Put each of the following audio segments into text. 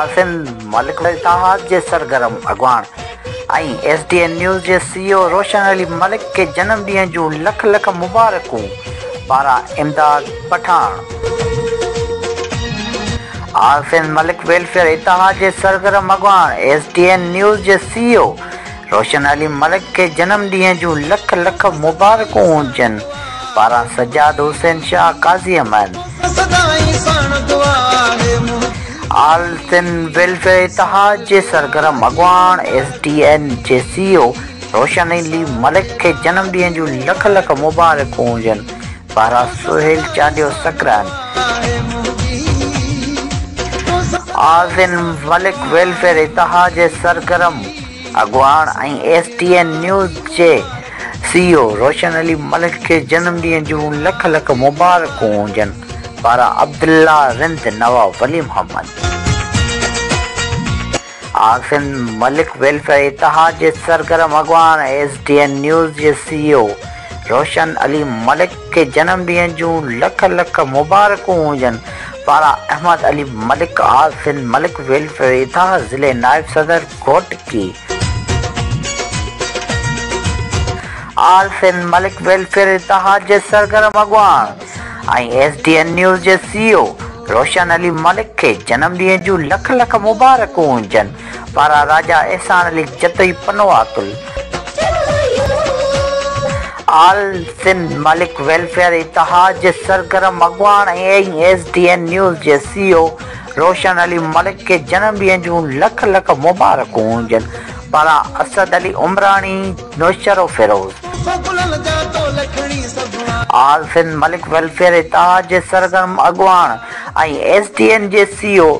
آل سنڌ ملڪ اتحاد جي سرگرم اڳواڻ ۽ ايس ڊي اين نيوز جي سي او روشن علي ملڪ کي جنم ڏينهن جون لک لک مبارڪون پاران امداد پٺاڻ. آل سنڌ ملڪ ويلفيئر اتحاد جي سرگرم اڳواڻ ايس ڊي اين نيوز جي سي او روشن علي ملڪ کي جنم ڏينهن جون لک لک مبارڪون هجن پاران سجاد حسين شاهه قاضي احمد. آل سنڌ ويلفيئر اتحاد جي سرگرم اڳواڻ ايس ڊي اين جي سي او روشن علي ملڪ کي جنم ڏينهن جون لک لک مبارڪون هجن پاران سهيل چانڊيو سڪرنڊ. آل سنڌ ملڪ ويلفيئر اتحاد جي سرگرم اڳواڻ ۽ ايس ٽي اين نيوز جي سي او روشن علي ملڪ کي جنم ڏينهن جون لک لک مبارڪون هجن پاران عبدالله رند نواب ولي محمد. آل سنڌ ملڪ ويلفيئر اتحاد جي سرگرم اڳواڻ ايس ڊي اين نيوز جي سي او روشن علي ملڪ کي جنم ڏينهن جون لک لک مبارڪون هجن پاران احمد علي ملڪ آل سنڌ ملڪ ويلفيئر اتحاد ضلعي نائب صدر گهوٽڪي. آل سنڌ ملڪ ويلفيئر اتحاد جي سرگرم اڳواڻ ۽ ايس ڊي اين نيوز جي سي او روشن علي ملڪ کي جنم ڏينهن جون لک لک مبارڪون هجن پاران راجا احسان علي جتوئي پنوعاقل. آل سنڌ ملڪ ويلفيئر اتحاد جي سرگرم اڳواڻ ۽ ايس ڊي اين نيوز جي سي او روشن علي ملڪ کي جنم ڏينهن جون لک لک مبارڪون هجن پاران اسد علي عمراڻي نوشهروفيروز. آل سنڌ ملڪ ويلفيئر اتحاد جي سرگرم اڳواڻ ۽ ايس ڊي اين جي سي او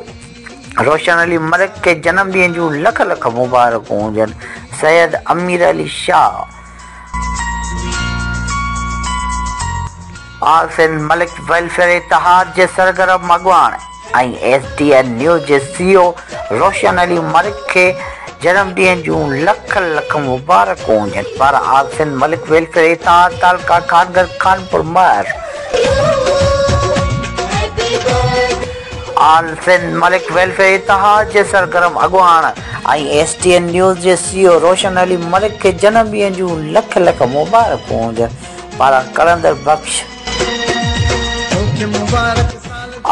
روشن علي ملڪ کي جنم ڏينهن جون لک لک مبارڪون هجن سيد امير علي شاهه. آل سنڌ ملڪ ويلفيئر اتحاد جي سرگرم اڳواڻ ۽ ايس ڊي اين نيوز جي سي او روشن علي ملڪ کي جنم ڏينهن جون لک لک مبارڪون هجن پر آل سنڌ ملڪ ويلفيئر اتحاد تعلقه خانگهر خانپور مهر. آل سنڌ ملڪ ويلفيئر اتحاد جي سرگرم اڳواڻ ۽ ايس ٽي اين نيوز جي سي او روشن علي ملڪ کي جنم ڏينهن جون لک لک مبارڪون هجن پاران قلندر بخش.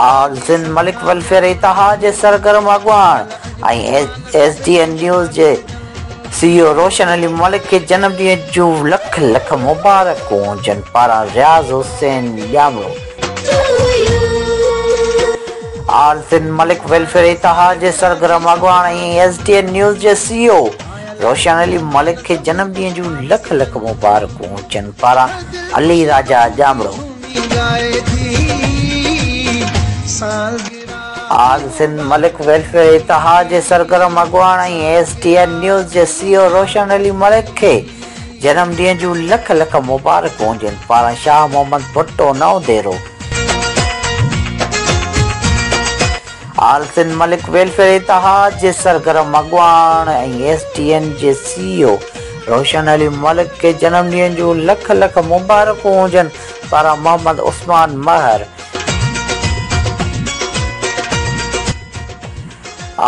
آل سنڌ ملڪ ويلفيئر اتحاد جي سرگرم اڳواڻ ۽ ايس ڊي اين نيوز جي سي او روشن علي ملڪ کي جنم ڏينهن جون لک لک مبارڪون هجن پاران رياض حسين ڄامڙو. آل سنڌ ملڪ ويلفيئر اتحاد جي سرگرم اڳواڻ ۽ ايس ڊي اين نيوز جي سي او روشن علي ملڪ کي جنم ڏينهن جون لک لک مبارڪون هجن پاران علي راجا ڄامڙو. آل سنڌ ملڪ ويلفيئر اتحاد جي سرگرم اڳواڻ ۽ ايس ٽي اين نيوز جي سي او روشن علي ملڪ کي جنم ڏينهن جون لک لک مبارڪون هجن پاران شاهه محمد ڀٽو نئون ديرو. آل سنڌ ملڪ ويلفيئر اتحاد جي سرگرم اڳواڻ ۽ ايس ٽي اين جي سي او روشن علي ملڪ کي جنم ڏينهن جون لک لک مبارڪون هجن پاران محمد عثمان مهر.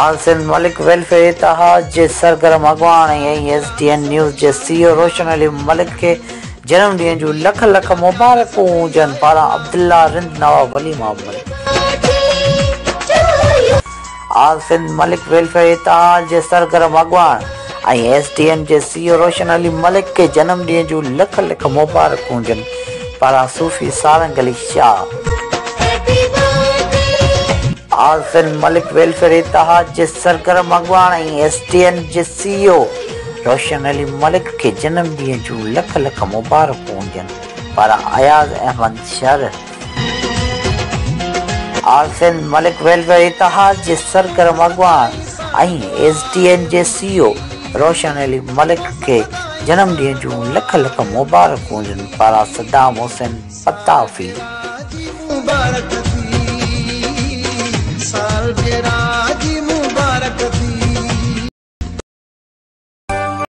آل سنڌ ملڪ ويلفيئر اتحاد جي سرگرم اڳواڻ ۽ ايس ٽي اين نيوز جي سي او روشن علي ملڪ کي جنم ڏينهن جون لک لک مبارڪون هجن پاران عبدالله رند نواب ولي محمد. آل سنڌ ملڪ ويلفيئر اتحاد جي سرگرم اڳواڻ ۽ ايس ٽي اين جي سي او روشن علي ملڪ کي جنم ڏينهن جون لک لک مبارڪون هجن پاران صوفي سارنگ علي شاهه. آل سنڌ ملڪ ويلفيئر اتحاد جي سرگرم اڳواڻ ۽ ايس ٽي اين جي سي او روشن علي ملڪ کي جنم ڏينهن جون لک لک مبارڪون هجن پاران اياز احمد شر. آل سنڌ ملڪ ويلفيئر اتحاد جي سرگرم اڳواڻ ۽ ايس ڊي اين جي سي او روشن علي ملڪ کي جنم ڏينهن جون لک لک مبارڪون هجن پاران صدام حسين پتافي. مبارڪ ٿي سالگرهه.